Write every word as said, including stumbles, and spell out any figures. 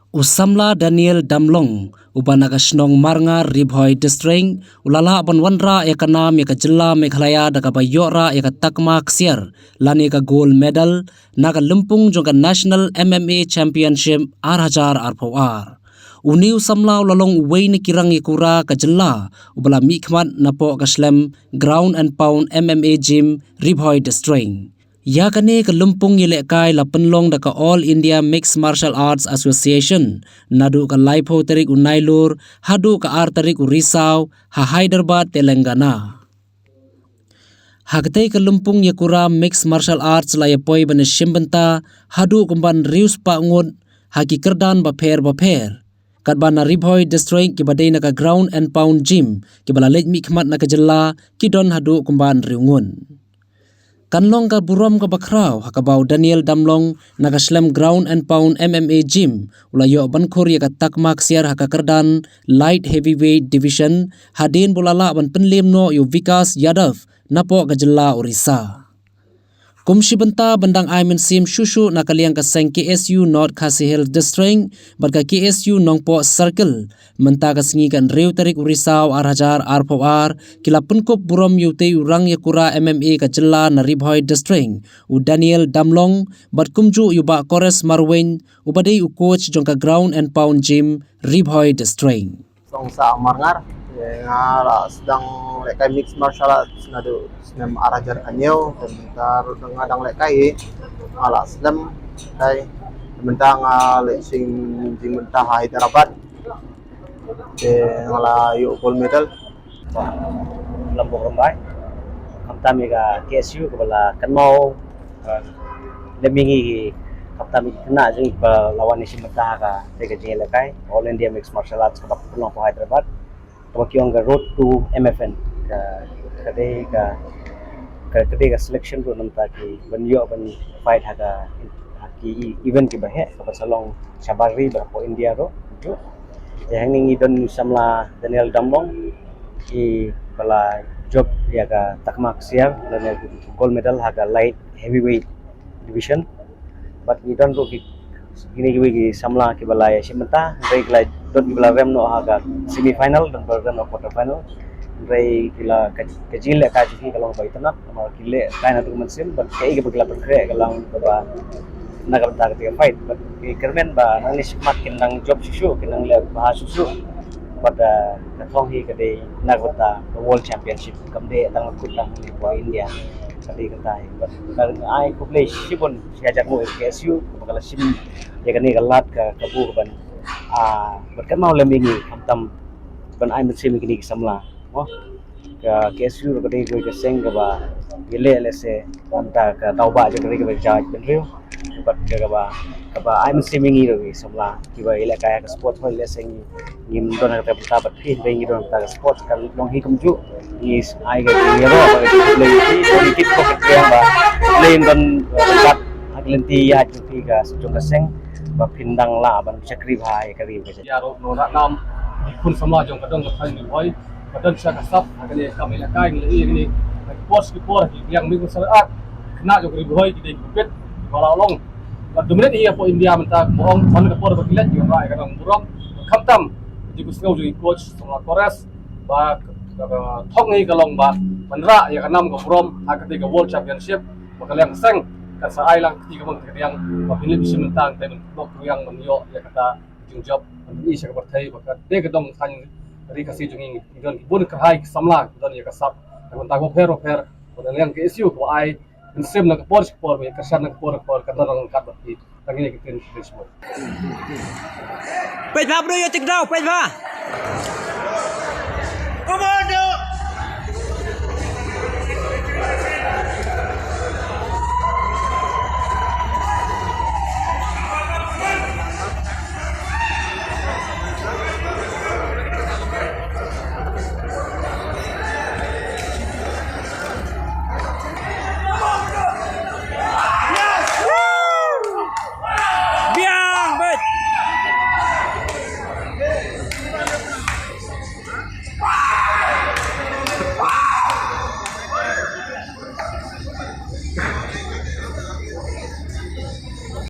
U samla Daniel Damlong, uba na ka shnong Marngar, Ri Bhoi District, u la lah ban wanrah ïa ka nam ïa ka jylla Meghalaya da kaba ïoh rah ïa ka takma ksiar lane ka gold medal na ka lympung jong ka National M M A Championship ar hajar arphew ar. Une u samla u la long uwei na ki rangïakura ka jylla uba la mihkhmat napoh ka shlem Ground and Pound M M A Gym, Ri Bhoi District. Ïa kane ka lympung ïalehkai la pynlong da ka All India Mixed Martial Arts Association naduh ka laiphew tarik u Nailur haduh ka ar tarik u Risaw ha Hyderabad, Telangana. Ha katei ka lympung ïakura Mixed Martial Arts la ïapoi ban ïashim bynta haduh kumban hynriew spah ngut ha ki kyrdan bapher bapher. Katba na Ri Bhoi District kiba dei na ka Ground and Pound Gym kiba la leit mihkhmat na ka jylla ki don haduh kumban hynriew ngut. Kan long ka burom kaba khraw ha kaba u Daniel Damlong na ka shlem Ground and Pound M M A Gym u la ïoh ban khur ïa ka takma ksiar ha ka kyrdan Light Heavyweight Division hadien ba u la lah ban pynlem noh ïa u Vikas Yadav napoh ka jylla Orissa. Kum shi bynta ban dang ai mynsiem shuh shuh na ka liang ka seng K S U North Khasi Hills District bad ka K S U Nongpoh Circle, mynta ka sngi ka hynriew tarik u Risaw ar hajar arphew ar ki la pynkup burom ïa utei u rangïakura M M A ka jylla na Ri Bhoi District, u Daniel Damlong, bad kumjuh ïa u Bah Kores Marwein uba dei u coach jong ka Ground and Pound Gym, Ri Bhoi District. Song Sa Marngar, eh, nga la sdang lehkai mixed martial arts naduh snem ar hajar hynñiew, te mynta ruh nga dang lehkai, nga la slem, te mynta nga leit shim jingmyntoi ha Hyderabad. Te nga la ïoh gold medal. Lambok Rambai. Khamtam ïa ka K S U kaba la kynmaw, eh, lem ïa ngi, khamtam ïa ki khynnah jong ngi ba la wan ïashim bynta ha katei ka jingïalehkai All India Mixed Martial Arts kaba pynlong ha Hyderabad, kaba ki ong ka Road to M F N. Ka, ka dei ka, ka, ka dei ka selection ruh namar ki ban ïoh ban fight ha ka, ha ki event kiba heh, kaba sa long shabar ri bad hapoh India ruh. Te hangne ngi don u samla Daniel Damlong, kiba la jop ïa ka takma ksiar lane gold medal ha ka light heavyweight division. Bad ngi don ruh ki, kine kiwei ki samla kiba la ïashim bynta, hynrei ki la don kiba la rem noh ha ka semi final, don kiba la rem noh quarter final. Hynrei ki la ka, ka jingïalehkai jong ki ka long ba itynnad, namar ki lehkai naduh mynsiem, bad kaei kaba ki la pynkhreh ka long kaba na ka bynta katei ka fight, bad ki kyrmen ba nangne shakhmat kin nang jop shuh shuh, kin nang leh bha shuh shuh. Bad, ah, ka thong hi ka dei na ka bynta ka World Championship, kam dei tang kut tang ha India. Ka dei kata hi. Bad nga ai khublei shibun sha ka jingmut K S U kaba ka la shim ïa kane ka lad ka kabu kaban, ah, bad kynmaw lem ïa ngi khamtam ban ai mynsiem ïa kine ki samla. Mo? Ka K S U ruh ka dei kawei ka seng kaba ïaleh lehse namar ka daw ba jong ka ri kaba jaid bynriew. Bad ka kaba, kaba ai mynsiem ïa ngi ruh ki samla kiba ïalehkai ha ka sports, hooid lehse ngi ngim don ha kata ka bynta bad phi, hynrei ngi don ha kata ka sports, ka long hi kumjuh. Ngi ai ka jingïaroh bad ka jingkhublei ïa phi, ngi tip ba ka jingïaroh ba Blei un don, eh, bad ha ka lynti ïa jong phi ka jong ka seng ba phin dang lah ban shakri bha ïa ka ri ka jaid. Ïaroh noh na nam ki khun samla jong ka dong ka thaiñ Ri Bhoi ba don sha ka sap ha kane ka kam ïalehkai, ngi la ïohi ha kine ki por ki por ki liang mih ku sa ar khynnah jong ka Ri Bhoi ki dei ki bit ba la long. Ba dominate hi hapoh India mynta, ba ong man ka por ba ki leit ki ong ba ka dang burom. Khamtam jingkhuslai jong i coach samla Kores ba ka, ka, ka thong hi ka long ba ban rah ïa ka nam ka burom ha katei ka World Championship, ba ka liang ka seng kan sa ai lang kti ka bang ka liang ba phin leit shim bynta, te ban bok ka liang ban ïoh ïa kata jingjop ban ïohi sha ka pyrthei ba ka dei ka dong thaiñ ri Khasi jong ngi, ngi don ki bun kyrhai ki samla ki don ïa ka sap na ka bynta bapher bapher. Ba ka liang K S U ka ai mynsiem na ka por sha ka por, ba ïa kyrshan na ka por sha ka por, ka don ryngkat bad ki. Tang ïa ki ktien ki dei shmut. Peit bha bro, ïa tik daw, peit bha. Come on,